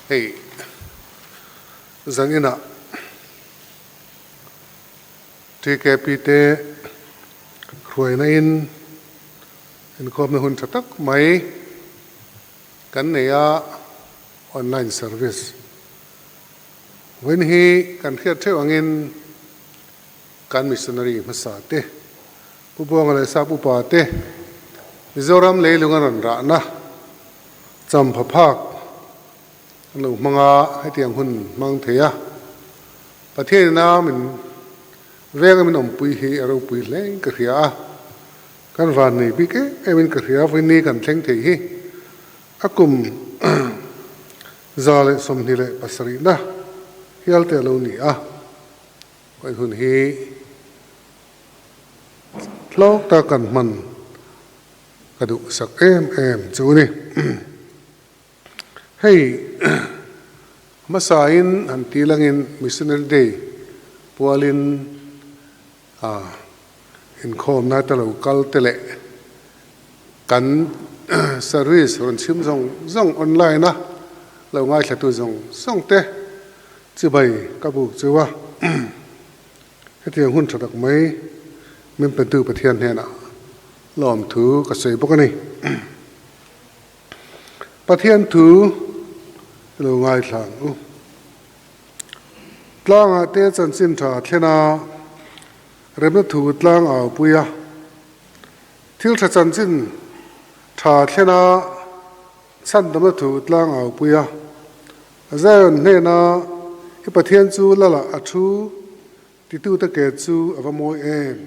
Hei zan inah TKP te hruaina in inkhawmna hun tha tak mai kan nei a, online service. Vawiin hi kan hriat theuh angin kan missionary hmasa te, Pu Buanga leh Sap Upa te Mizoram leilung a rawn rahna champha phak an lo hmang a, hetiang hun hmang thei a, Pathian ina min venga min awmpui hi a ropui hle ka hria a, kan van nei bik em em in ka hria, vawiin kan thleng thei hi a kum 127 na hial te a lo ni a, vawiin hun hi hlawk tak kan hman ka duhsak em em chu ni. Hei hmasain han ti langin Missionary Day pualin inkhawmna te lo kal te leh kan service rawn chhim zawng zawng online a lo ngaithlatu zawng zawng te chibai ka buk chu a. Hetiang hun tha tak mai min petu Pathian hnenah lawmthu ka sawi bawk a ni. Pathian thu i lo ngaithla ang u. Tlangah te chanchin tha thlen a, remna thu tlang au pui a, thil tha chanchin tha thlen a, chhandamna thu tlang au pui a, Zion hnena i Pathian chu Lala a thu titute ke chu a va mawi em!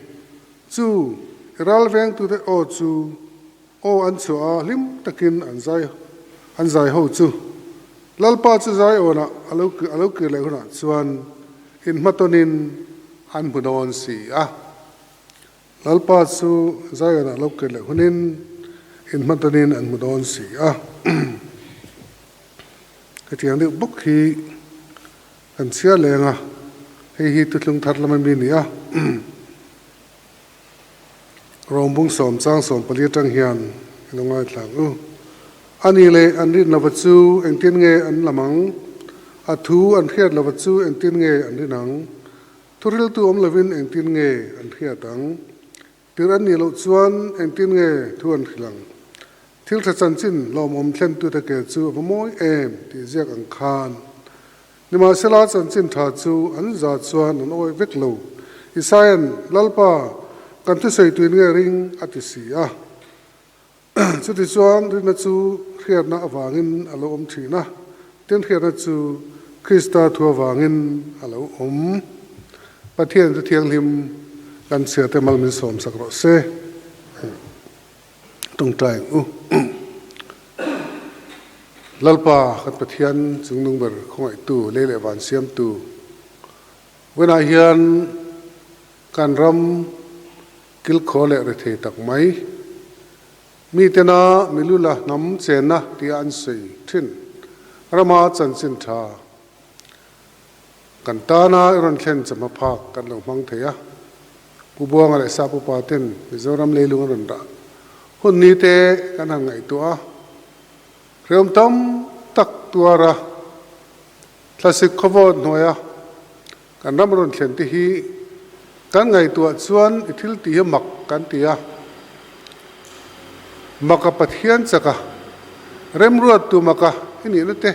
Chu i ralvengtute aw chu aw an chhuah a, hlim takin an zai an zai ho chu. Lalpa chu Zionah a lo a lo kir leh hunah chuan inhmatawnin an hmu dawn si a. Lalpa chu Zionah a lo kir leh hunin inhmatawnin an hmu dawn si a. Hetiang deuh bawk hi kan chhiar leng a, hei hi thuthlung thar lama mi a ni a. Rawngbung sawm chang 14 atang hian i lo ngaithla ang u. A ni leh an rin lova chu engtin nge an lam ang? A thu an hriat lova chu engtin nge an rin ang? Thuriltu awm lovin engtin nge an hriat ang? Tir an nih loh chuan engtin nge thu an hrilh ang? Thil tha chanchin lawmawm thlentute ke chu a va mawi em tih ziak ang khan. Nimahsela chanchin tha chu an za chuan an awih vek lo. Isaia'n, Lalpa, kan thusawi tuin nge ring? a ti si a. Chutichuan rinna chu hriatna avangin a lo awm thin a, tin hriatna chu Krista thu avangin a lo awm. Pathian chu thianghlim kan chhiate mal min sawmsak rawh se. Tawngtai ang u. Lalpa kan Pathian chungnung ber khawngaihtu, lei leh van siamtu, vawiinah hian kan ram kilkhaw leh rethei tak mai, mitena milula hnam chenna tia an sawi thin rama chanchin tha kan tana i rawn thlen chawhma phak kan lo hmang thei a. Pu Buanga leh Sap upa ten Mizoram leilung an rawn dah hun ni te kan han ngaihtuah a, hreawm tam tak tuar a, thlasik khawvawt hnuaia kan ram rawn thlen te hi kan ngaihtuah chuan i thil tih hi mak kan ti a, maka Pathian chaka remruattu maka i nihna te,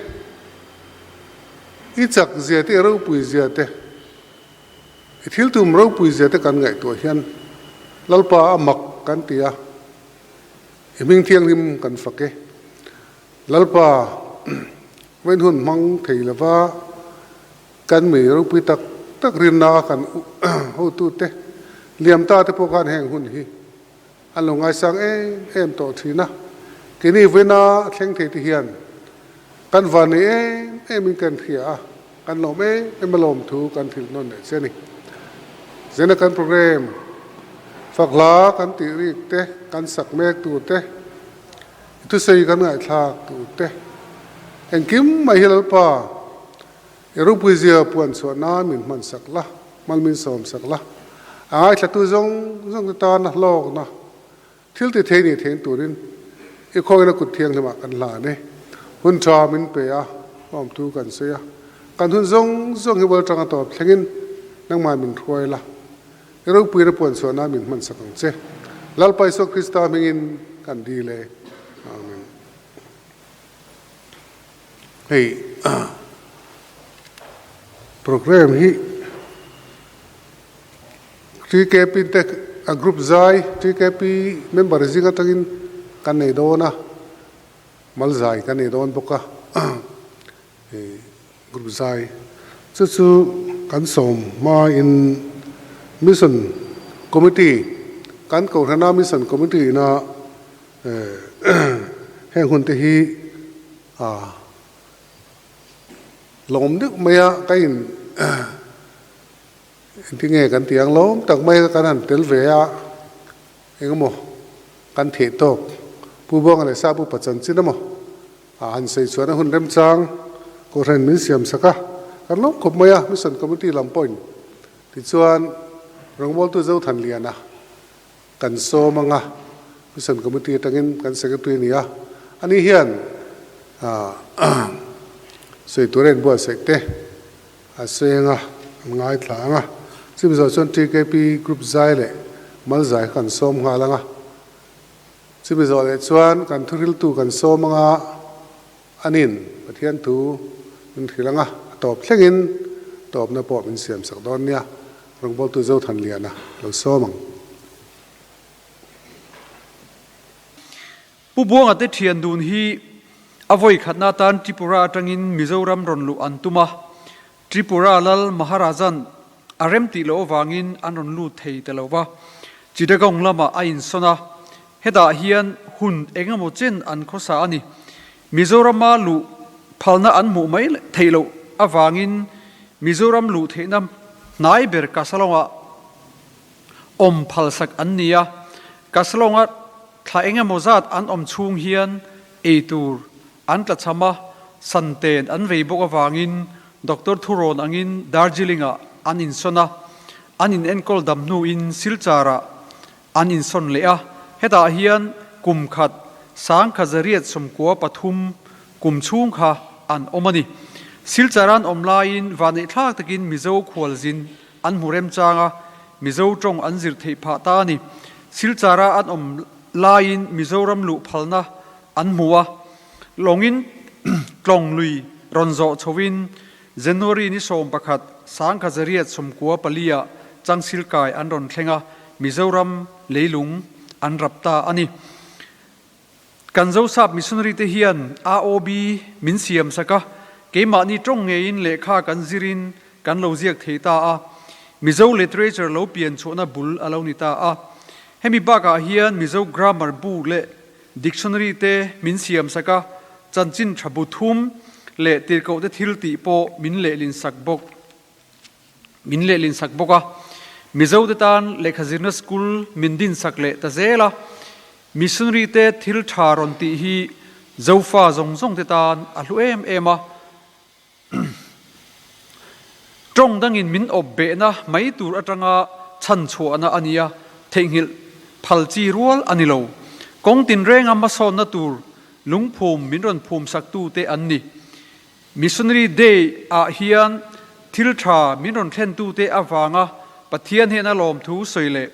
i chak zia te i ropui zia te. I thil tum ropui zia te kan ngaihtuah hian Lalpa a mak kan ti a, i hming thianghlim kan fak e. Lalpa vawiin hun hmang thei lova kan mi ropui tak tak rinna a kan hotute liam ta te pawh khan heng hun hi an lo ngaisang em em tawh thin a. Keini vawiina thleng thei te hian kan van nei em em in kan hria a. Kan lawm em em a lawm thu kan hrilh nawn leh che a ni. Zena kan program fak hla kan tih rik te, kan sak mek tur te, i thusawi kan ngaihthlak tur te, engkim mai hi Lalpa i ropui zia puan chhuah nan min hman sak la, hman min sawm sak la, a ngaithlatu zawng zawng te tana hlawkna Thil ti thei nih thein turin i khawngin a kut thianghlimah kan hlan e. Hun tha min pe a. Lawmthu kan sawi a, kan hun zawng zawng hi World tanga tawp thlengin nangmah min hruai la, i ropuina puan chhuahna min hmansak ang che. Lalpa Isua Krista hmingin kan dil e. Amen. Hei program hi TKP te a group zai TKP member zing atangin kan nei dawn a. Malzai kan ei dawn bawk a, group zai chu chu kan sawm hmain Mission Committee kan Kohhrana Mission Committee ina heng hun te hi lawm deuh mai a ka in engtinge kan tih ang lawm tak mai a kan han tel ve a engemaw Kan theh tawk. Pu Buanga leh Sap upa chanchin emaw a han sawi chhuahna hun remchang Kohhran min siam sak a, kan lawm khawp mai a, Mission Committee lam pawhin tichuan rawngbawltu Zothanliana kan sawm ang a, Mission Committee atangin kan Secretary a ni a, ani hian sawi tur a inbuatsaih te a seng a, an ngaithla ang a. Chumi zawh chuan TKP Group zai leh mal zai kha kan sawm nghal ang a. Chumi zawh leh chuan kan thuhriltu kan sawm ang a, anin Pathian thu min hrilh ang a, a tawp thlengin tawpna pawh min siam sak dawn nia, rawngbawltu Zothanliana lo sawm ang. Pu Buanga te thian dun hi a vawi khatna atan Tripura atangin Mizoram rawn luh an tum a, Tripura lal Maharajan a rem tih loh avangin an rawn lut thei ta lo va, Chittagong lamah a insawn a, hetah hian hun eng emaw chen an khawsa a ni. Mizorama luh phalna an hmuh mai theih loh avangin Mizoram luh theihna hnai ber Kasalongah awm phalsak an ni a, Kasalonga Thla eng emaw zat an awm chhung hian ei tur an tlachham a, santen an vei bawk avangin Doctor Thurawn angin Darjeeling-ah an insawn a, an inenkawl dam hnuin Silchar-ah an insawn leh a, hetah hian kum khat 1993 kum chhung kha an awm a ni. Silchar an awm laiin vanneihthlak takin Mizo khualzin An hmu remchang a, Mizo tawng an zir theih phah ta a ni. Silchara an awm laiin Mizoram luh phalna an hmu a, lawngin tlawng lui rawn zawh chhoin January ni 11, 1994 ah Changsilkai an rawn thleng a, Mizoram leilung an rap ta a ni. Kan Zosap missionary te hian AOB min siam sak a, keimahni tawng ngeiin lehkha kan zirin kan lo ziak thei ta a, Mizo literature lo pian chhuahna bul a lo ni ta a. Hemi bakah hian Mizo grammar bu leh dictionary te min siam sak a, chanchin tha bu thum leh tirhkoh te thil tih pawh min lehlin sak bawk. Min lehlin sak bawk a, Mizo te tan lehkha zirna school min din sak leh ta zel a, Missionary te thil tha rawn tih hi Zofa zawng zawng te tan a hlu em em a. Tawng dangin min awp behna mai tur atanga chhan chhuahna a nia, theihnghilh phal chi rual a ni lo. Kawng tinrenga hmasawnna tur lungphum min rawn phum saktu te an ni. Missionary Day ah hian thil tha min rawn thlentu te avanga Pathian hnena lawmthu sawi leh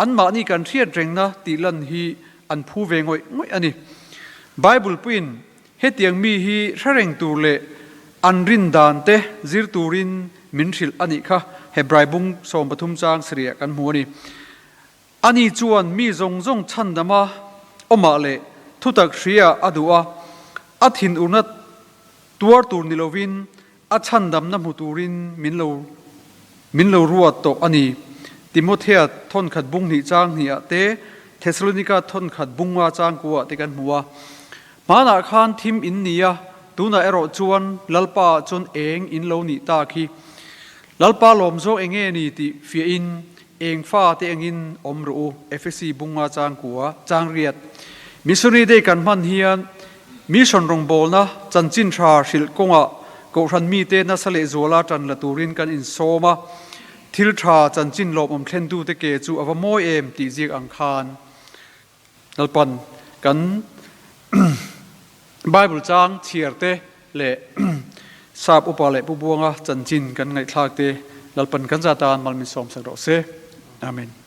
anmahni kan hriat rengna tih lan hi an phu ve ngawih ngawih a ni. Bible puiin Hetiang mi hi hre reng tur leh an rin dan te zir turin min hrilh a nih kha Hebrai bung 13 chang sarih kan hmu a ni. Ani chuan mi zawng zawng chhandama awmah leh thutak hria a duh a, a thinurna tuar tur ni lovin a chhandamna hmu turin min lo min lo ruat tawh a ni. Timothea thawnkhat bung hnih chang hnih ah te, Thesalonika thawnkhat bunga chang ku ah te kan hmu a. Hmanah khan thim in ni a, tunah erawh chuan Lalpa ah chuan eng in lo nih ta khi. Lalpa lawm zawk eng nge ni tih fiahin eng fa te engin awm rawh u, Efesi bunga chang ku a chang riat. Missionary Day kan hman hian Mission rawngbawlna chanchin tha hrilh kawngah Kohhran mite nasa leh zuala tan la turin kan insawm a, thil tha chanchin lawmawm thlentute ke chu a va mawi em tih ziak ang khan Lalpan kan Bible chang chhiar te. leh Sap Upa leh Pu Buanga chanchin kan ngaihthlak te Lalpan kan za tan mal min sawm sak rawh se. Amen.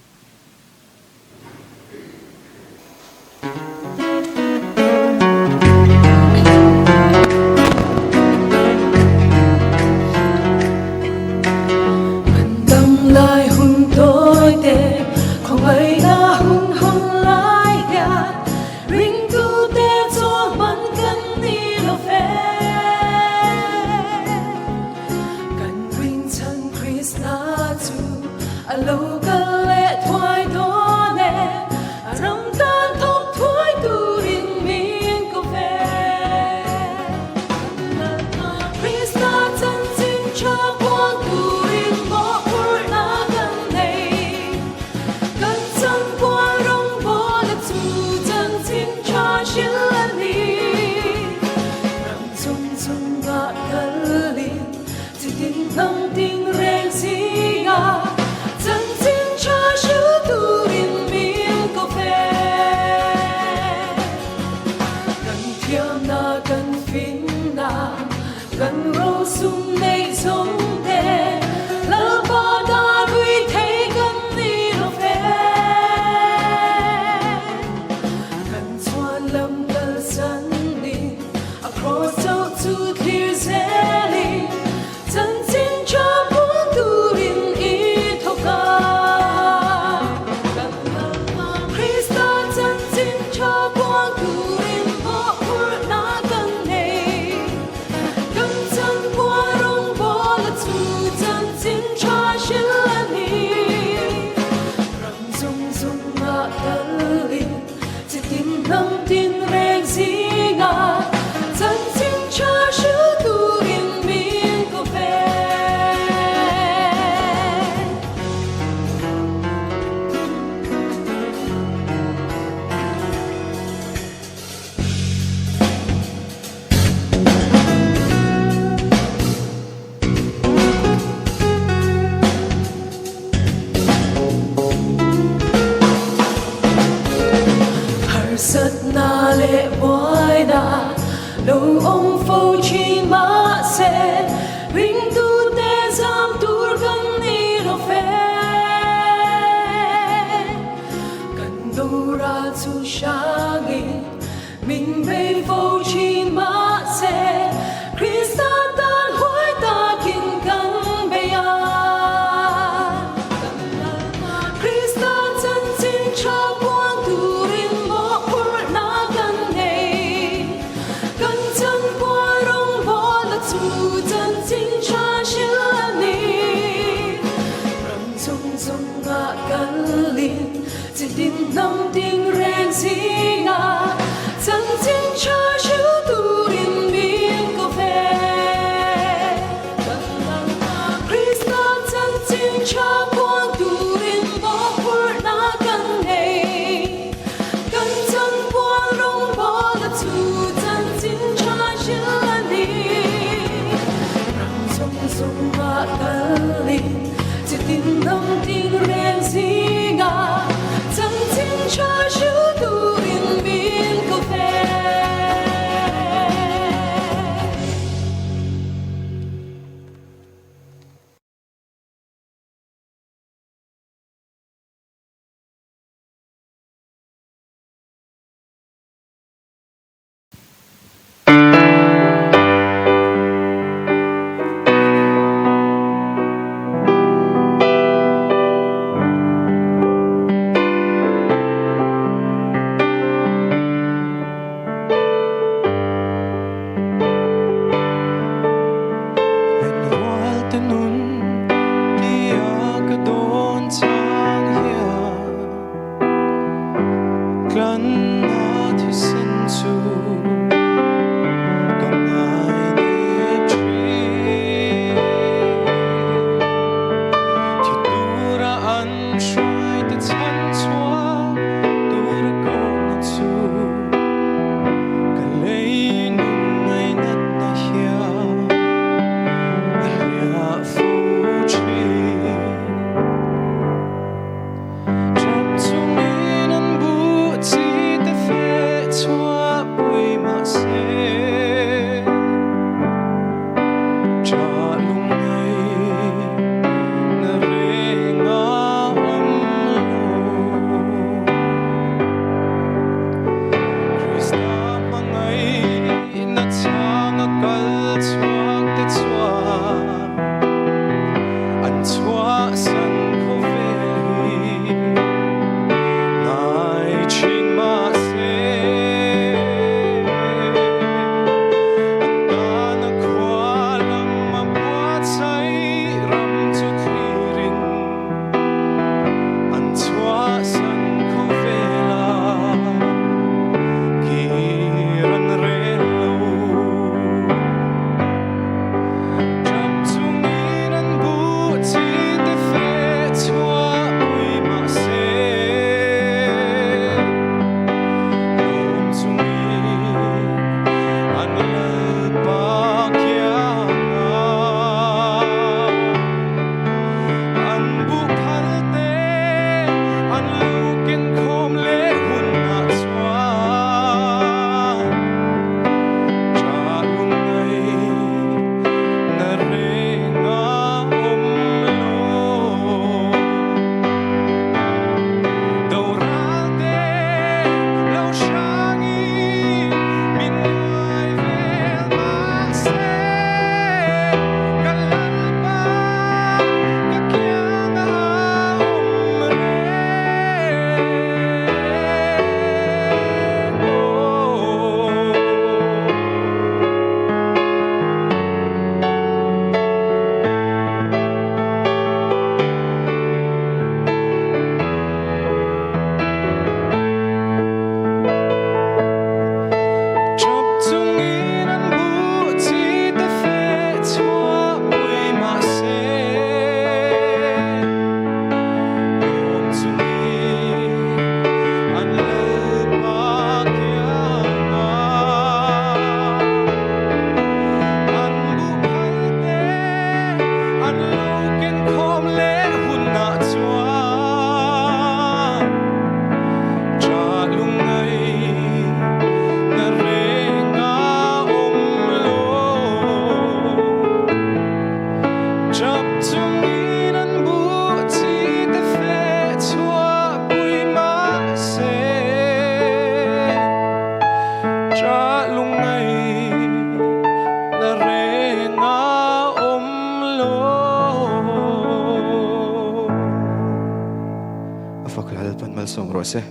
malsawm rawh se.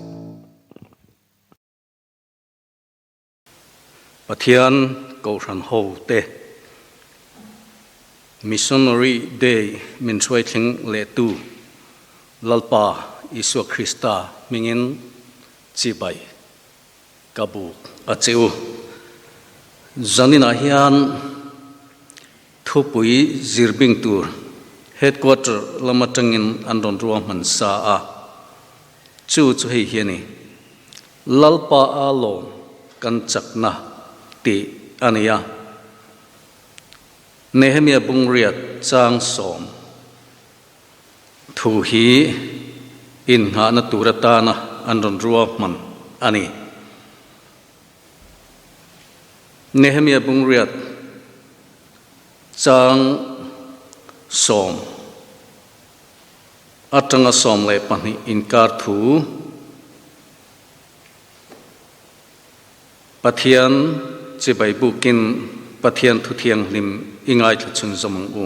Pathian Kohhran ho te Missionary Day min hruai thleng lehtu Lalpa Isua Krista hmingin chibai ka buk a che u. Zaninah hian thupui zirbing tur Headquarter lam atangin an rawn ruahman sa a, chu chu hei hi a ni. Lalpa a lawm kan chakna tih a ni a. Nehemia bungriat chang sawm thu hi innghahna tur atana an rawn ruahman a ni. Nehemia bungriat chang sawm atanga 12 inkar thu Pathian chibai bukin Pathian thu thianghlim i ngaithla chhun zawm ang u.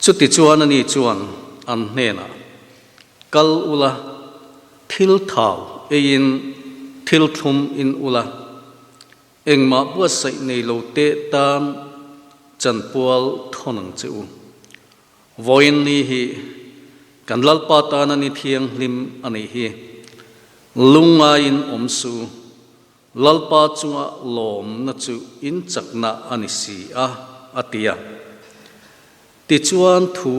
Chuti chuan ani chuan an hnenah, Kal ula, thil thau eiin thil thlum in ula, Engmah buatsaih nei lo te tan chanpual thawn ang che u. Vawiin ni hi kan Lalpa tana ni thianghlim a nih hi. Lungngaiin awm suh u. Lalpa chunga lawmna chu in chakna a ni si a, a ti a. Tichuan thu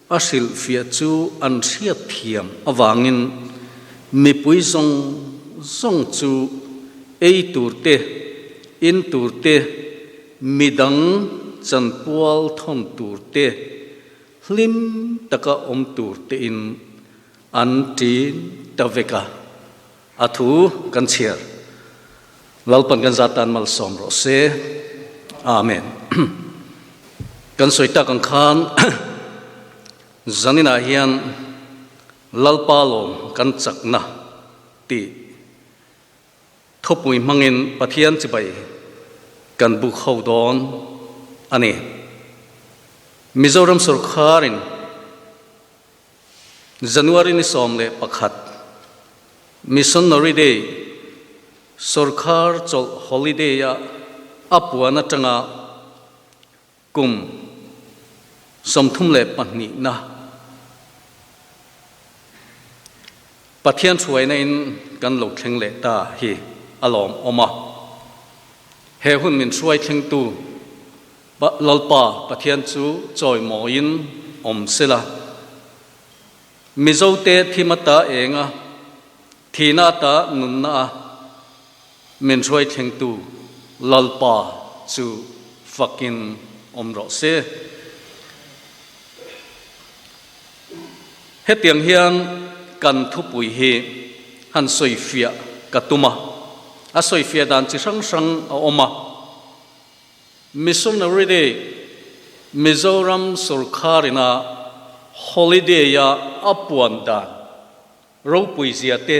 a hrilhfiah chu an hriatthiam avangin mipui zawng zawng chu ei tur te, in tur te, midang chanpual thawn tur te, hlim taka awm tur tein an ṭin ta vek a, a thu kan chhiar. Lalpan kan zat tan malsawm rawh se. Amen. Kan sawi tak ang khan zaninah hian Lalpa lawm kan chakna tih thupui hmangin Pathian chibai kan buk ho dawn a ni. Mizoram sorkharin January ni 11, Missionary Day, Sorkar chawlh holiday a a puan atanga kum 32 na Pathian hruaina in kan lo thleng leh ta hi a lawm awm a. He hun min hruai thlengtu Lalpa Pathian chu chawimawiin awm sela, Mizote thim ata enga, thihna ata nunna a min hruai thlengtu Lalpa chu fakin awm rawh se. Hetiang hian kan thupui hi han sawifiah ka tum a, a sawifiah dan chi hrang hrang a awm a. Missionary Day, Mizoram sorkharina holiday a a puan dan ropui zia te,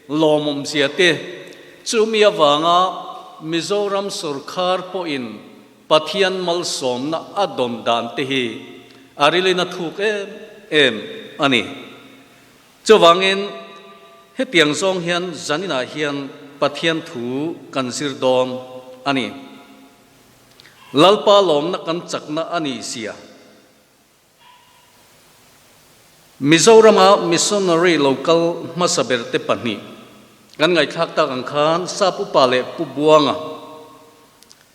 lawmawm zia te, chumi avanga Mizoram sorkhar pawhin Pathian malsawmna a dawn dan te hi a rilin a thuk em em a ni. Chuvangin hetiang zawng hian zaninah hian Pathian thu kan zir dawn a ni. Lalpa lawmna kan chakna a ni sia. Mizorama missionary lo kal hmasa berte pahnih kan ngaihthlak tak ang khan Sap Upa leh Pu Buanga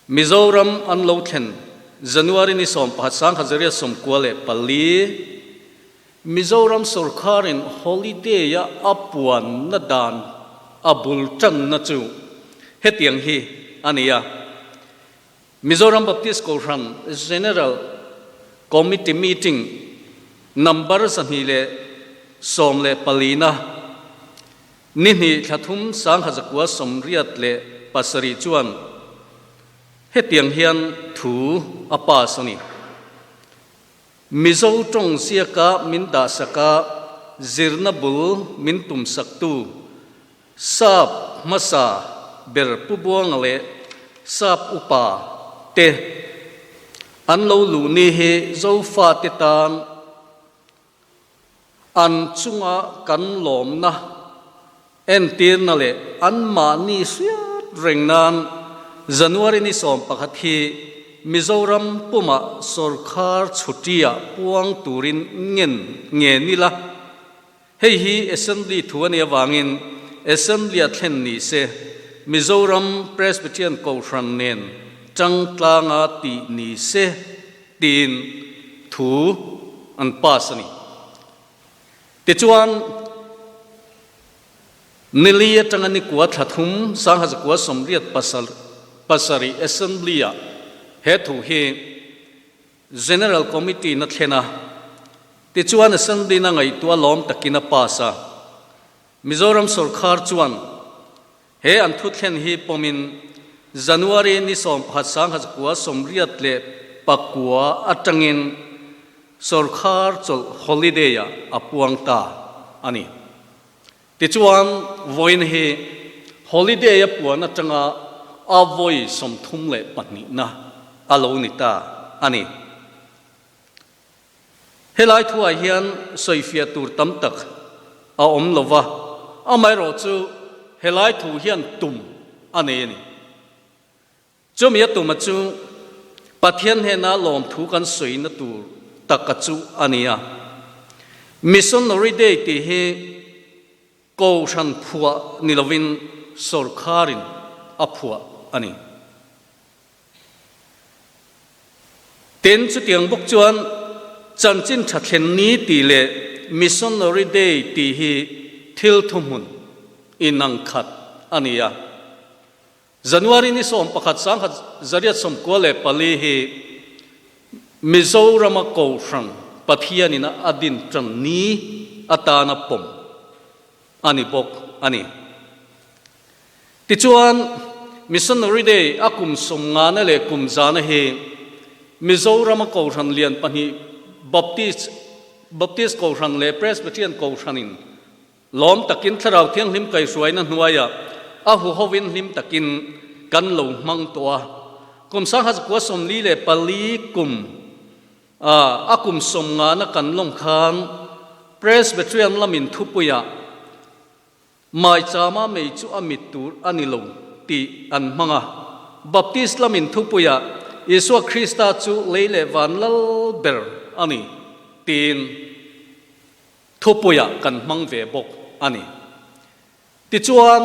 Mizoram an lo thlen January ni 11 1994 Mizoram sorkarin holiday-a a puanna dan a bul tanna chu hetiang hi a ni a, Mizoram Baptist Kohhran General Committee Meeting number 214 na ni hnih thla thum 1987 chuan hetiang hian thu a pass a ni. Mizo tawng ziaka min dahsaka zirna bul min tumsaktu Sap hmasa ber Pu Buanga leh Sap upa te an lo luh ni hi Zofate tan An chunga kan lawmna entirna leh anmahni hriat reng nan January ni 11 hi Mizoram pumah sawrkhar chhutia puang turin ngen nge nila. Hei hi Assembly thu a nih avangin Assembly-a thlen ni se Mizoram Presbyterian Kohhran nen tang tlanga tih ni se tiin thu an pass a ni. Tichuan, nili atanga ni kua thla thum 1987 Assembly-ah he thu hi General Committee na thlen a, tichuan Assembly-na ngaihtuah lawm takin a pass a. Mizoram sorkar chuan he an thu thlen hi pawmin January ni 11 1989 atangin sorkar chawlh holiday-ah a puang ta a ni. Tichuan vawiin hi holiday a puan atanga a vawi 32na a lo ni ta a ni. Helai thuah hian sawifiah tur tam tak a awm lo va, amaherawhchu helai thu hian tum a nei a ni. Chumi a tuma chu Pathian hnena lawmthu kan sawina tur taka chu a ni a. Missionary Day tih hi Kohhran phuah ni lovin sawrkharin a phuah a ni. Tin, chutiang bawk chuan Chanchin Tha Thlen Ni tih leh Missionary Day tih hi thil thuhmun inang khat a ni a. January ni 11 1994 hi Mizorama Kohhran Pathianin a din tan ni atana pawm a ni bawk a ni. Tichuan, Missionary Day a kum 50na leh kum 100na hi Mizorama Kohhran lian pahnih Baptist Baptist Kohhran leh Presbyterian Kohhranin Lawm takin Thlarau Thianghlim kaihruaina hnuaiah a huhovin hlim takin kan lo hmang tawh a. Kum 1944 kum a kum 50na kan lawng khan Presbyterian lamin thupuiah Maichama mei chu a mit tur a ni lo tih an hmang a. Baptist lamin thupuiah Isua Krista chu lei leh van lal ber a ni tiin Thupuiah kan hmang ve bawk a ni. Tichuan,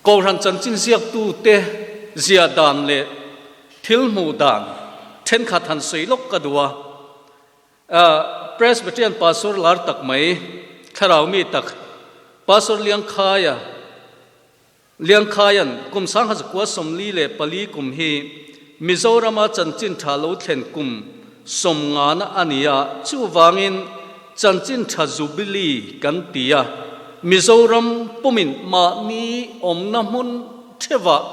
Kohhran chanchin ziaktute zia dan leh thil hmuh dan thenkhat han sawi lawk ka duh a. Presbyterian Pastor lar tak mai, thlarau mi tak, Pastor Liangkhaia, Liangkhaia'n kum 1944 kum hi Mizorama chanchin tha lo thlen kum 50na a ni a, chuvangin chanchin tha Jubilee kan ti a, Mizoram pumin mahni awmna hmun theuhah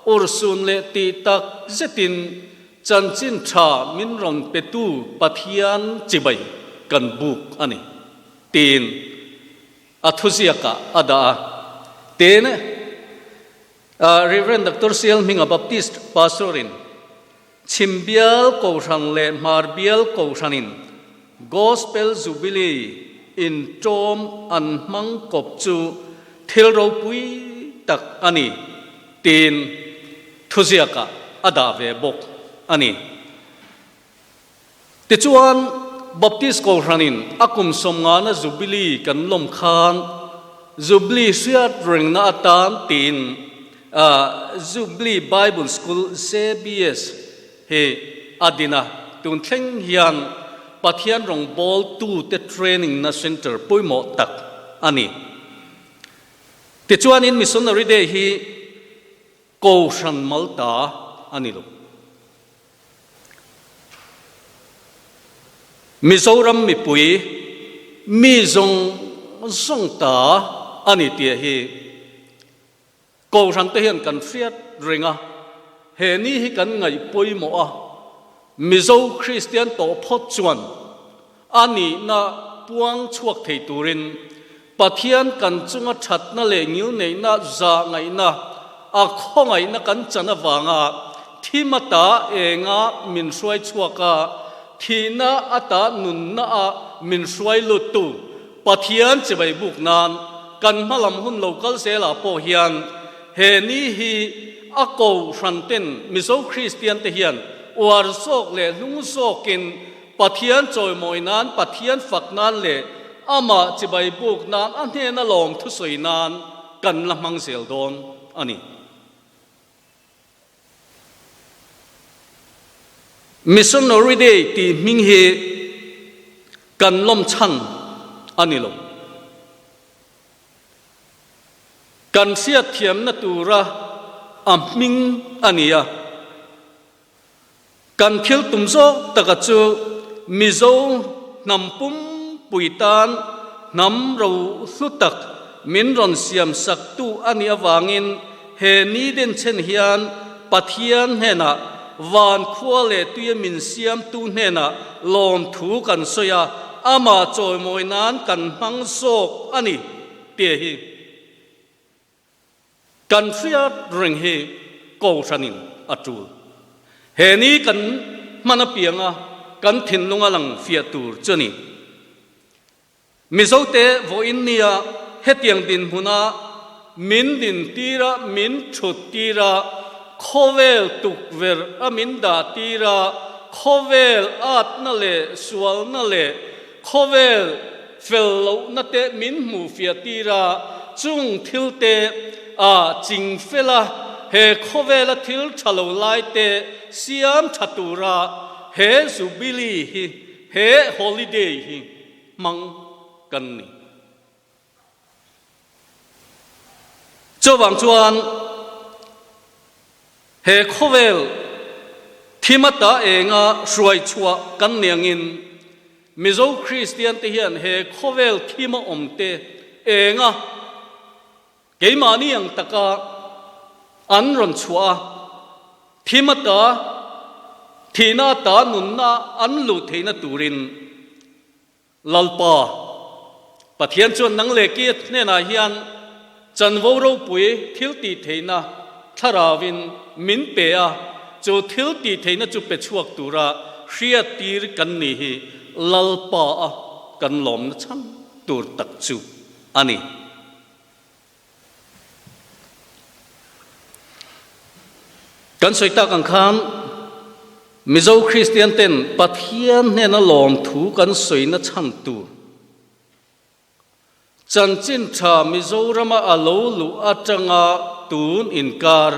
urhsun leh tih tak zetin chanchin tha min rawn petu Pathian chibai kan buk a ni, tiin. A thuziakah a dah a. Tin, Rev. Doctor Sial Hminga Baptist Pastor-in Chhim bial Kohhran leh Hmar bial Kohhranin Gospel Jubilee inṭawm an hmang kawp chu thil ropui tak a ni tiin thuziakah a dah ve bawk a ni. Tichuan, Baptist Kohhranin a kum 50na Jubilee kan lawm khan Jubilee hriat rengna atan tiin Jubilee Bible School, JBS, hi a din a. Tun thleng hian Pathian rawngbawltute training-na centre pawimawh tak a ni. Tichuanin Missionary Day hi Kohhran Malta a ni lo. Mizoram mipui mi zawng zawng ta a ni tih hi Kohhran te hian kan hriat reng a, he ni hi kan ngaih pawimawh a, Mizo Kristian tawh phawt chuan a nihna puang chhuak thei turin Pathian kan chunga thatna leh ngilneihna zah ngaihna, a khawngaihna kan chan avanga thim ata enga min hruai chhuak a, thihna ata nunna a min hruai luttu Pathian chibai buk nan kan hmalam hun lo kal zelah pawh hian he ni hi a kohhran ten Mizo Kristian te hian uar zawk leh hlung zawkin Pathian chawimawi nan, Pathian fak nan leh amah chibai buk nan a hnena lawm thusawi nan kan la hmang zel dawn a ni. Missionary Day tih hming hi kan lawm chhan a ni lo. Kan hriatthiamna tura a hming a ni a. Kan thil tum zawk taka chu Mizo hnam pumpui tan hnam ro hlu tak min rawn siam saktu a nih avangin he ni denchhen hian Pathian hnenah van khua leh tuia min siamtu hnenah lawmthu kan sawi a, amah chawimawi nan kan hmang zawk a ni tih hi. Kan hriat reng hi Kohhranin a tul. He ni kan hman apianga kan thinlung a lang fiah tur chu a ni. Mizote vawiin nia hetiang dinhmuna min dintir a, min thut tir a, khawvel tukverh a min dah tir a, khawvel atna leh sualna leh Khawvel fel lohna te min hmuh fiah tir a, chung thil te a ching fel a, he khawvela thil tha lo lai te siam tha tura he Jubilee hi, he holiday hi hmang kan ni. Chuvang chuan he khawvel thim ata enga hruai chhuah kan ni angin Mizo Kristian te hian he khawvel thima awm te enga keimahni ang taka an rawn chhuah a, thim ata thihna ata nunna an luh theihna turin Lalpa, Pathian chuan nang leh ki hnenah hian chanvo ropui thil tih theihna thlarauvin min pe a, chu thil tih theihna chu pe chhuak tura hriattir kan ni hi Lalpa a kan lawmna chhan tur tak chu a ni. Kan sawi tak ang khan Mizo Kristian ten Pathian hnena lawmthu kan sawina chhan tur chanchin tha Mizorama a lo luh atanga tun inkar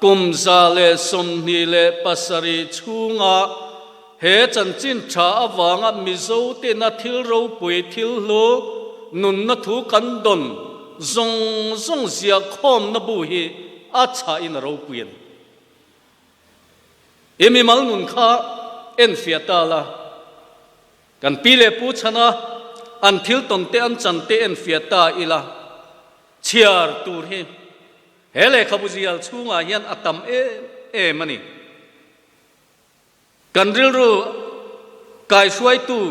kum 127 chhunga he chanchin tha avanga Mizo tena thil ropui thil hlu nunna thu kan dawn zawng zawng ziah khawmna bu hi a chhahin a ropui a ni. I mimal nun kha en fiah ta la, kan pi leh pu chhana an thil tawn te an chan te en fiah ta ila, chhiar tur hi he lehkhabu zial chhungah hian a tam em em a ni. Kan rilru kaihruaitu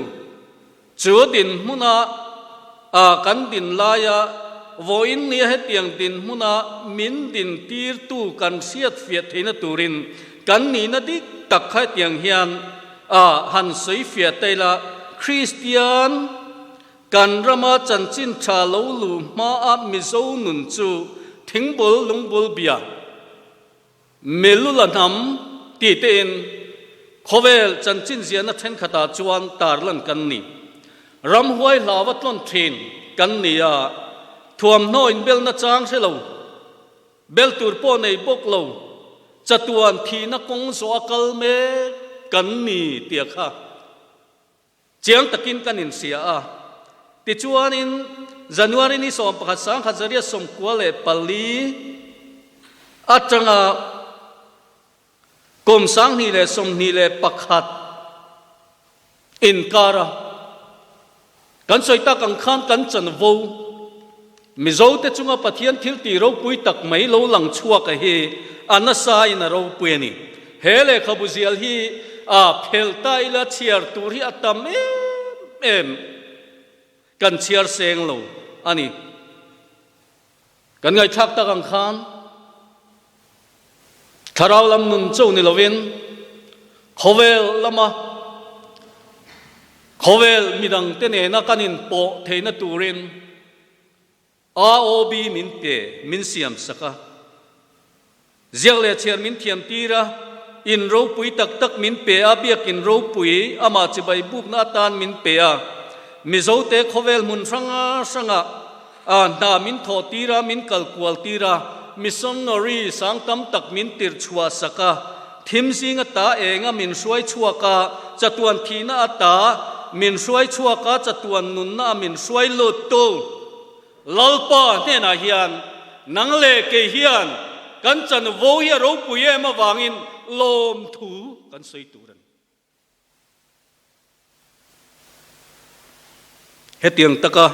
chu dinhmuna a kan din laia vawiin nia hetiang dinhmuna min dintirtu kan hriat fiah theihna turin kan nihna dik tak kha hetiang hian a han sawi fiah ta ila, Kristian kan rama chanchin tha lo luh hmaa Mizo nun chu thingbul lungbul bia, Melula hnam tih tein khawvel chanchin ziahna thenkhatah chuan tarlan kan ni. Ramhuai hlauva tlawn thin kan ni a, thuamhnaw inbelna chang hre lo, bel tur pawh nei bawk lo, chatuan thihna kawng zawh a kal mek kan ni tia kha Chiang takin kan inhria a. Tichuanin, January ni 11 1994 atanga kum 2021 inkara kan sawi tak ang khan kan chanvo Mizote chunga Pathian thil tih ropui tak mai lo lang chhuak a hi a nasa in a ropui a ni. He lehkhabu zial hi a phelh ta ila chhiar tur hi a tam em em kan chhiar seng lo a ni. Kan ngaihthlak tak ang khan thlarau lam nun cho ni lovin khawvel lama. Khawvel midangte nena kan inpawh theihna turin AOB min pe, min siam sak a. Ziak leh chhiar min thiam tir a, in ropui tak tak min pe a, biakin ropui amah chibai bukna atan min pe a. Mizote khawvel hmun hrang hrangah a hna min thawh tir a, min kal kual tir a, missionary sang tam tak min tirh chhuah sak a, thim zing ata enga min hruai chhuak a, chatuan thihna ata min hruai chhuak a, chatuan nunna a min hruai lut tu Lalpa hnenah hian nang leh kei hian kan chanvo hi a ropui em avangin lawmthu kan sawi tur a ni. Hetiang taka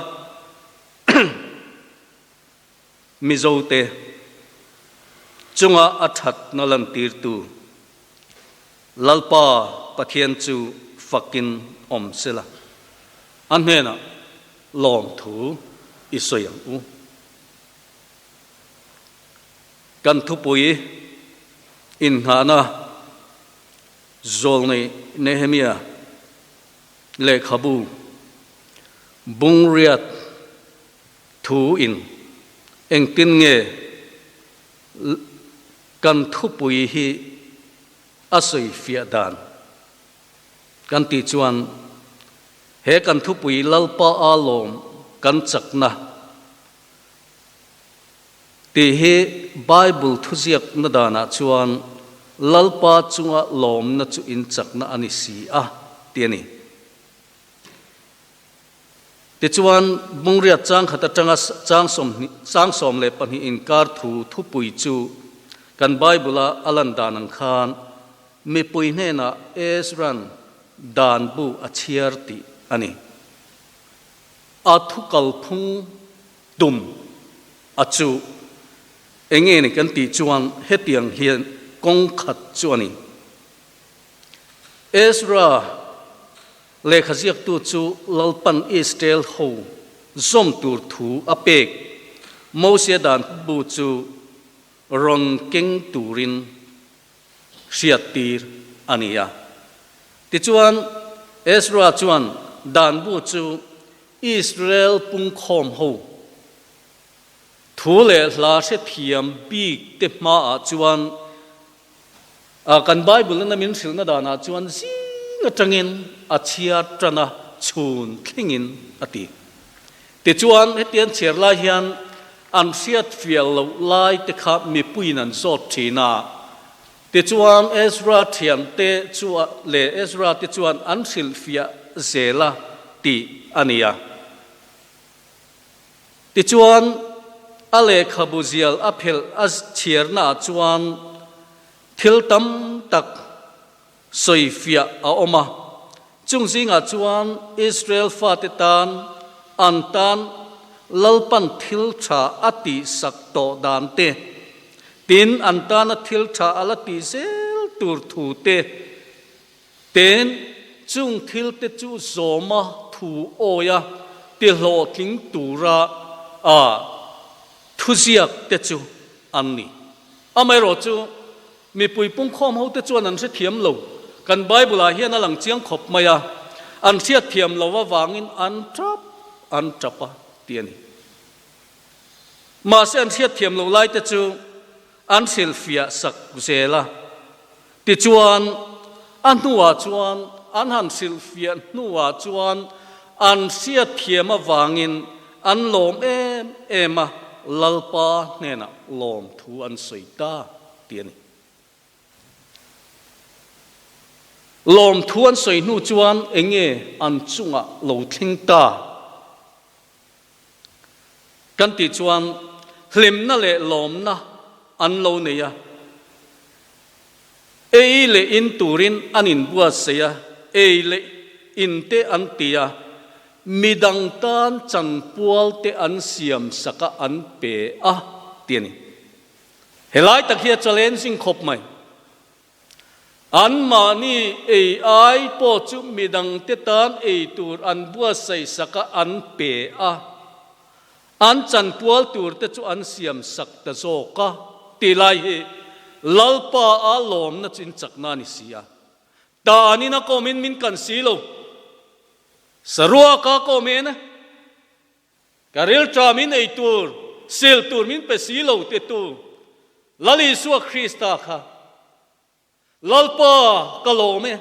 Mizote chunga a thatna lantirtu Lalpa Pathian chu fakin awm sela, a hnenah lawmthu i sawi ang u. Kan thupui innghahna Zawlnei Nehemia lehkhabu bungriat thu in engtin nge kan thupui hi a sawi fiah dan kan tih chuan he kan thupui Lalpa a lawm kan chakna Tih hi Bible thuziakna danah chuan Lalpa chunga lawmna chu inchakna a ni si a, ti a ni. Tichuan, Bungriat changkhat atanga chang sawmhnih, chang 12 inkar thu thupui chu kan Bible-a a lan dan ang khan mipui hnenah Ezra'n dan bu a chhiar tih a ni. A thu kalphung tum a chu enge ni kan tih chuan hetiang hian kawng khat chu a ni. Ezra lehkha ziaktu chu Lalpan Israel ho zawm tur thu a pek Mosia dan bu chu rawn keng turin hriattir a ni a. Tichuan Ezra chuan dan bu chu Israel pungkhawm ho thu leh hla hrethiam bik te hmaah chuan kan Bible in a min hrilhna danah chuan zing atangin a chhiar tan a, chhun thlengin a ti. Tichuan hetiang chhiar lai hian an hriat fiah loh lai te kha mipuiin an zawt thin a. Tichuan Ezra thiante chu leh Ezra te chuan an hrilhfiah zel a tih a ni a. Tichuan a lehkhabu zial a phelh a chhiarnaah chuan thil tam tak sawifiah a awm a. Chung zingah chuan Israel fate tan an tan Lalpan thil tha a tihsak tawh dan te, tin an tana thil tha a la tih zel tur thu te, ten chung thil te chu zawma thu awia ti hlawhtling tura a thuziak te chu an ni. Amaherawhchu, Mipui pungkhawm hote chuan an hrethiam lo. Kan Bible-ah hian a lang chiang khawp mai a, an hriatthiam lo avangin an tap an tap a ti a ni. Mahse an hriatthiam loh laite chu an hrilhfiah sak zel a. Tichuan, a hnuah chuan an han hrilhfiah hnuah chuan an hriatthiam avangin an lawm em em a, Lalpa hnenah lawmthu an sawi ta. tih a ni. Lawmthu an sawi hnu chuan eng nge an chungah lo thleng ta kan tih chuan hlimna leh lawmna an lo nei a, ei leh in turin an inbuatsaih a, ei leh in te an ti a, midang tan chanpual te an siam sak a an pe a tih a ni. Helai tak hi a challenging khawp mai. Anmahni ei ai pawh chu midangte tan ei tur an buatsaih sak a, an pe a. An chanpual tur te chu an siam sak ta zawk a ti lai hi Lalpa a lawmna chu in chakna a ni si a. Tanin a kawmin min kan si lo. Saruaka ka awm en a, ka rilṭam in ei tur, sil tur min pe si lo te tu Lal Isua Krista kha Lalpa ka lawm e.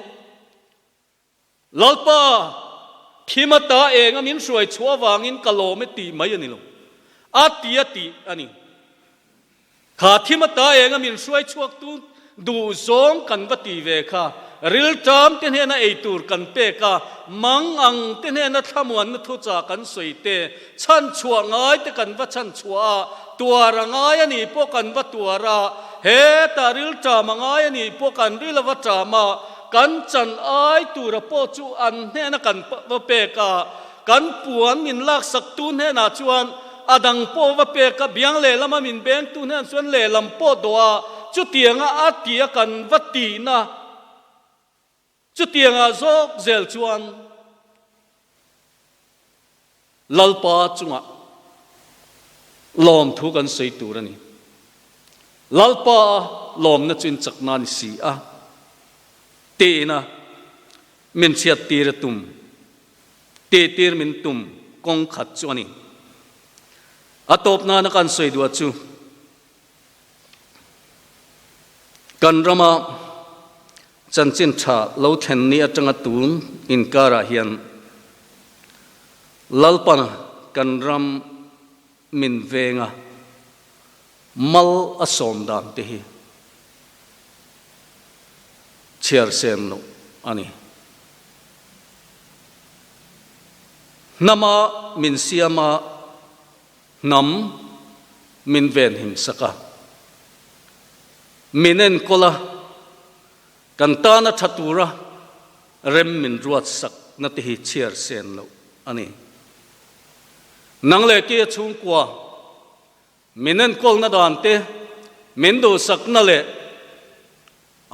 Lalpa, thim ata enga min hruai chhuah avangin ka lawm e tih mai a ni lo. A ti a tih a ni. Kha thim ata enga min hruai chhuak tu duh zawng kan va ti ve kha. Rilṭam te hnena ei tur kan pek a, mang ang te hnena thlamuanna thuchah kan sawi te, chhanchhuah ngai te kan va chhanchhuah a, tuar a ngai a nih pawh kan va tuar a, hetah rilṭam a ngai a nih pawh kan ril a va ṭam a, kan chan ai tura pawh chu an hnena kan va pek a, kan puan min laksaktu hnenah chuan a dang pawh va pek a, biang lehlama min bengtu hnenah chuan lehlam pawh dawh a, chutianga a tia kan va tihna chutiangah zawk zel chuan Lalpa chungah lawmthu kan sawi tur a ni. Lalpa lawmna chu inchakna a ni si a, tiin a min chhiattir a tum, tihtir min tum kawng khat chu a ni. A tawp nana kan sawi duah chu kan rama Chanchin tha lo thlen ni atanga tun inkarah hian Lalpana kan ram min venga mal a sawm dan te hi chhiar sen loh a ni. Hnama min siama hnam min venhim sak a, min enkawl a, kan tana tha tura rem min ruat sakna te hi chhiar sen loh a ni. Nang leh Kia chhungkua min enkawlna dan te, min duhsakna leh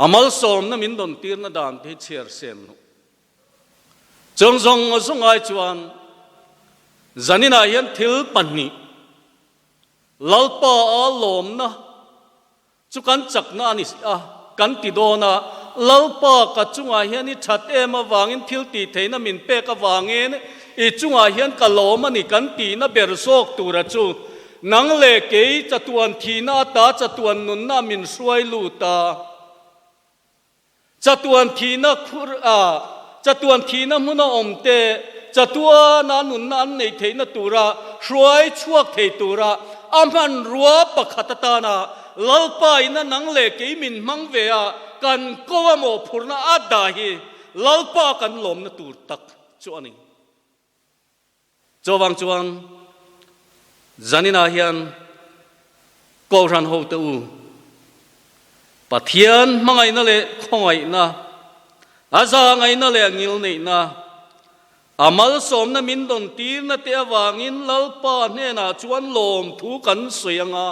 a malsawmna min dawn tirna dan te hi chhiar sen loh. Chung zawng zawng ai chuan zaninah hian thil pahnih Lalpa a lawmna chu kan chakna a ni a, kan ti dawn a, Lalpa ka chungah hian i that em avangin thil tih theihna min pek avangin i chungah hian ka lawm a ni kan tihna ber zawk tura chu nang leh kei chatuan thihna ata chatuan nunna min hruai lut a. Chatuan thihna khur a, chatuan thihna hmuna awm te, chatuana nunna an neih theihna tura hruai chhuak thei tura a hmanrua pakhat atana Lalpa ina nang leh kei min hmang ve a, kan ko a mawhphurhna a dah hi Lalpa kan lawmna tur tak chu a ni. Chuvang chuan zaninah hian Kohhran hote u, Pathian hmangaihna leh khawngaihna, a zahngaihna leh a ngilneihna, a malsawmna min dawn tirna te avangin Lalpa hnenah chuan lawmthu kan sawi ang a.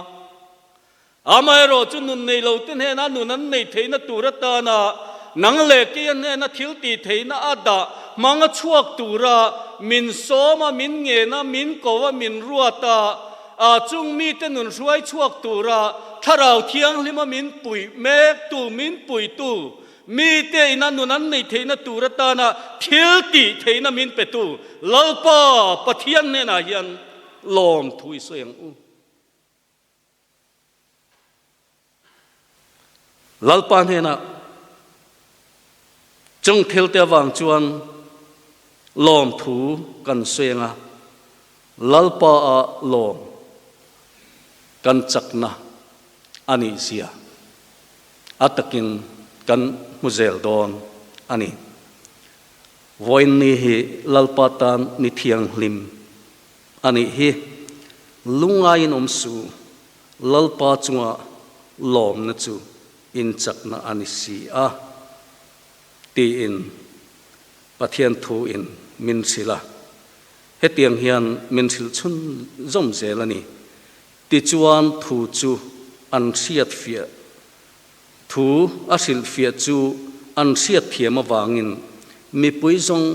Amaherawh chu nun nei lote hnena nun an neih theihna tur atana nang leh keia hnena thil tih theihna a dah hmang a chhuak tura min sawm a, min ngen a, min ko a, min ruat a, a chung mite nun hruai chhuak tura Thlarau Thianghlima min puih mektu, min puihtu, mite ina nun an neih theihna tur atana thil tih theihna min petu Lalpa Pathian hnenah hian lawmthu i sawi ang u. Lalpa hnenah chung thilte avang chuan lawmthu kan sawi ang a, Lalpa a lawm kan chakna a nih zia a takin kan hmu zel dawn a ni. Vawiin ni hi Lalpa tan ni thianghlim A nih hi, lungaiin awm su, Lalpa chunga lawmna chu inchakna a ni si a, tiin Pathian thu in min hrilh a. Hetiang hian min hrilh chhun zawm zel a ni. Tichuan thu chu an hriat fiah, thu a hrilh fiah chu an hriat thiam avangin mipui zawng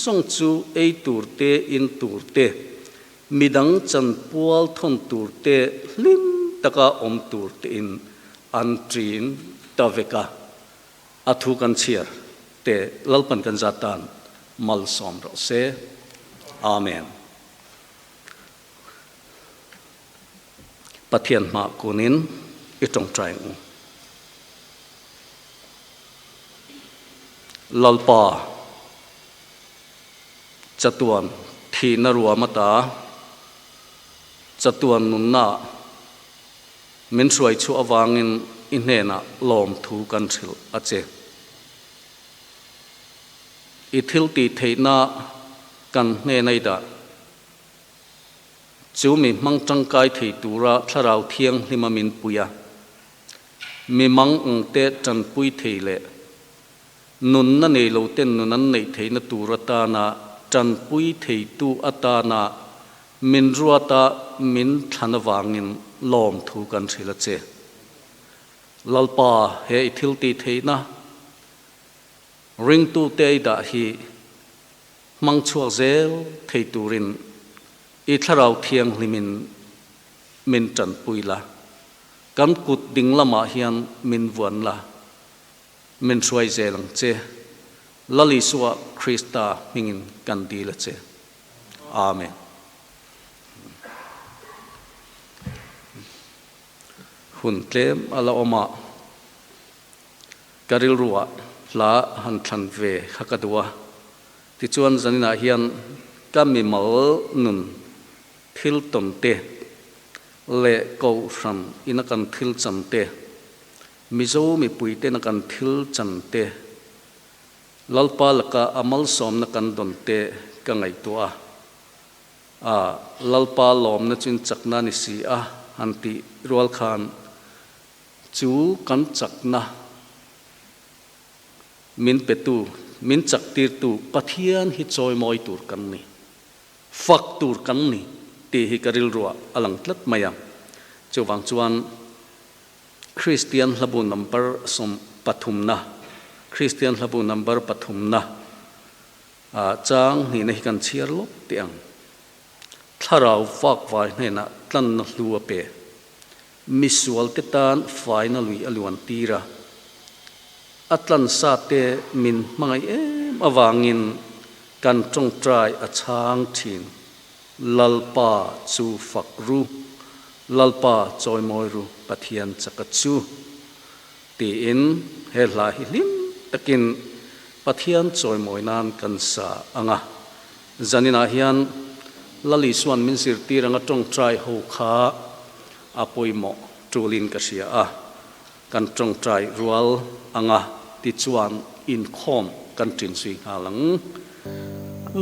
zawng chu ei tur te, in tur te, midang chanpual thawn tur te, hlim taka awm tur tein an ṭin ta vek a. A thu kan chhiar te Lalpan kan zat tan. Malsawm rawh se. Amen. Pathian hmah kunin i tawngtai ang u. Lalpa, chatuan thihna ruam ata chatuan nunna min hruai chhuah avangin i hnenah lawmthu kan hrilh a che. I thil tih theihna kan hnena i dah. Chu mi hmang tangkai thei tura Thlarau Thianghlima min pui a, mi mang ang te tanpui thei leh nunna nei lo ten nun an neih theihna tur atana tanpui theitu atana min ruata min thlan avangin lawmthu kan hrilh a che. Lalpa, he i thil tih theihna ringtute i dah hi Hmang chhuak zel thei turin i Thlarau Thianghlimin min tanpui la, kan kut ding lamah hian min vuan la, min hruai zel ang che. Lal Isua Krista hmingin kan dil a che. Amen. Hun tlem a la awm a, ka rilruah hla han thlan ve kha ka duh a. Tichuan zaninah hian ka mimal nun thil tawn te leh Kohhran ina kan thil chan te, Mizo mipui tena kan thil chan te, Lalpa laka a malsawmna kan dawn te ka ngaihtuah a. A, Lalpa lawmna chu in chakna a ni si a han tih rual khan chu kan chakna Min petu, min chaktirtu Pathian hi chawimawi tur kan ni, fak tur kan ni tih hi ka rilruah a lang tlat mai a. Chuvang chuan Kristian hlabu number 30na, Kristian hlabu number pathumna chang hnihna hi kan chhiar lawk teh ang. Thlarau vakvai hnenah tlanna hlu a pe. Misualte tan faina lui a luan tir a, a tlansa te min hmangaih em avangin kan tawngtai a chhang thin. Lalpa chu fak ru, Lalpa chawimawi ru Pathian chaka chu tiin he hla hi hlim takin Pathian chawimawi nan kan sa ang a. Zaninah hian Lal Isua'n min zirtir anga tawngtai ho kha a pawimawh tulin ka hria a, kan tawngtai rual anga tichuan inkhawm kan ṭin zui nghal ang.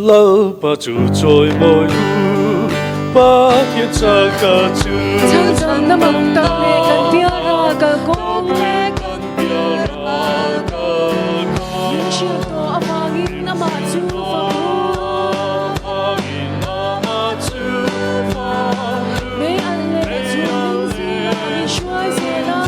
Lalpa chu chawimawi u, Pathian chaka chu. Changchang na mak tak leh kan piara kalkawng leh kan piara kalkawng. Min hrilh tawh avangin amah chu fak u. Mei alh leh chhun ding zingah min hruai zel a.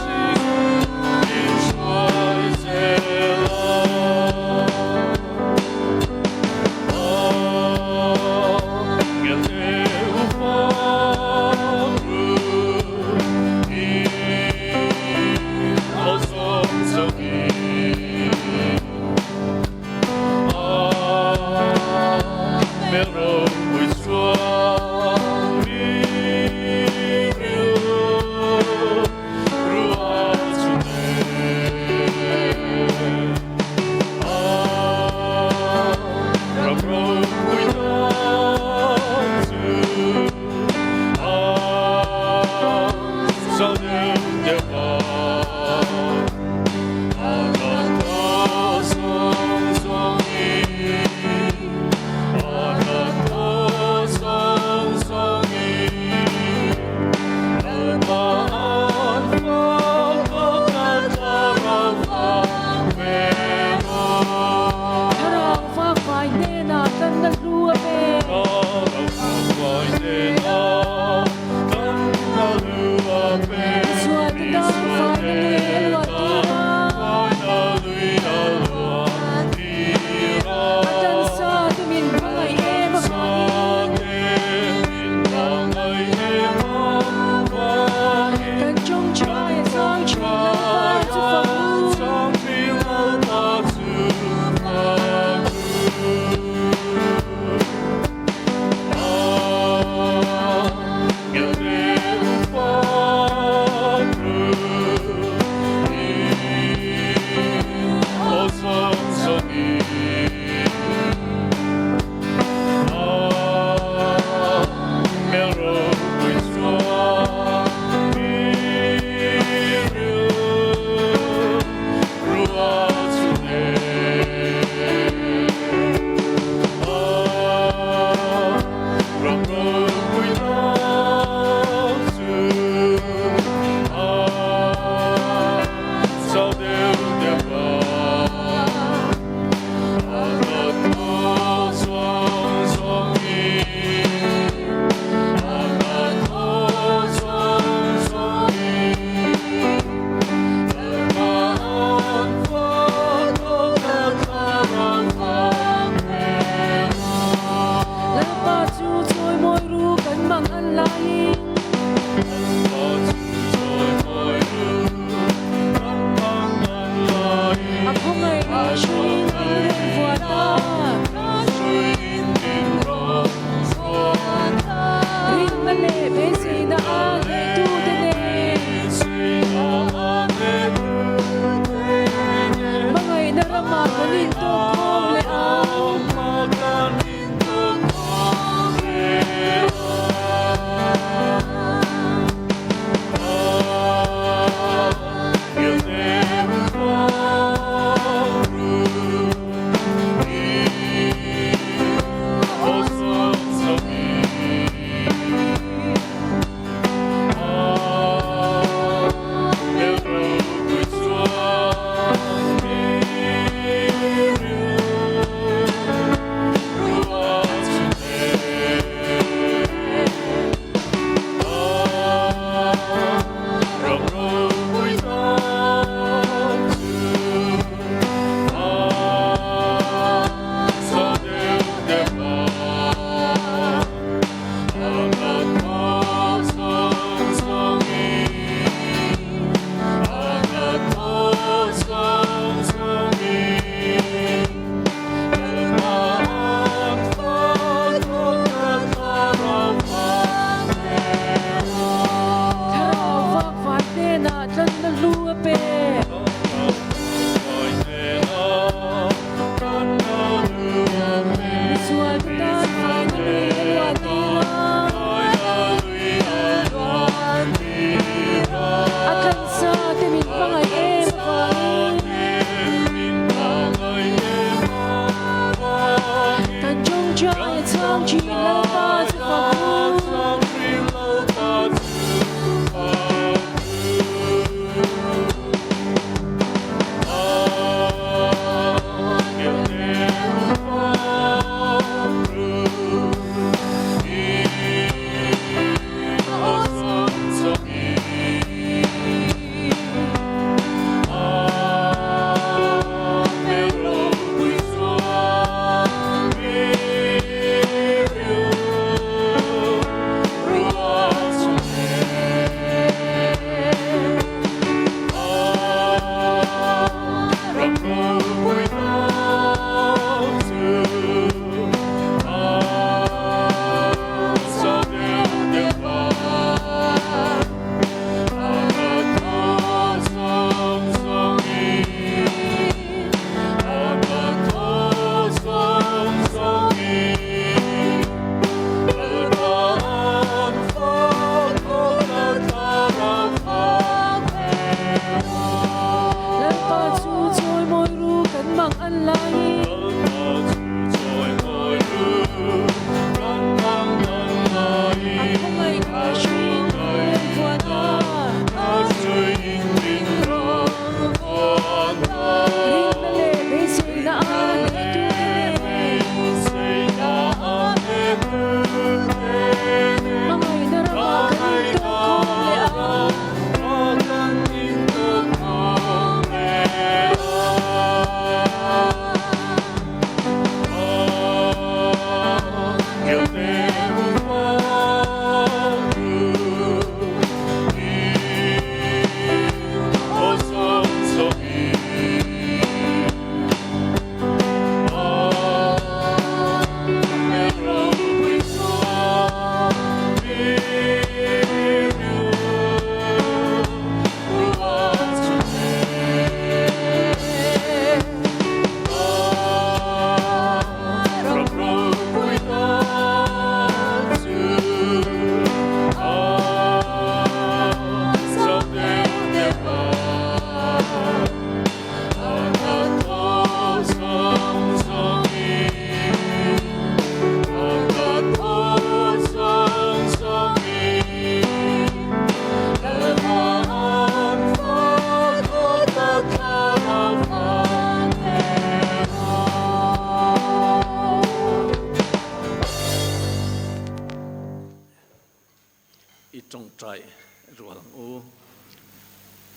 Lalpa chu chawimawi ru kan mang an laiin.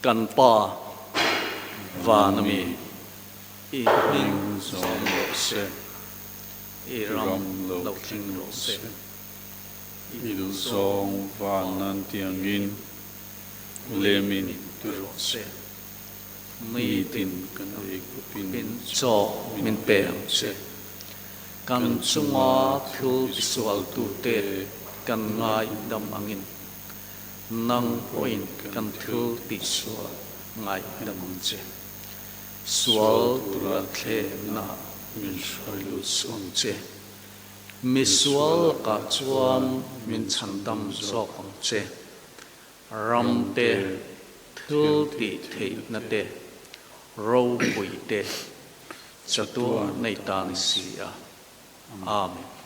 Kan Pa van ami, i hming zawm rawh se, i ram lo thleng rawh se, i duhzawng van nan tiangin lemin ti rawh se, nitin kan ei khawpin chaw min pe ang che. Kan chunga thil tisualtute kan ngaidam angin nang pawhin kan thil tihsual ngaidam ang che. Sual tura thlemna min hruai lut suh ang che. Misual lakah chuan min chhandam zawk ang che. Ram te, thil tih theihna te, ropui te, chatuah nei ta ni si a. Amen.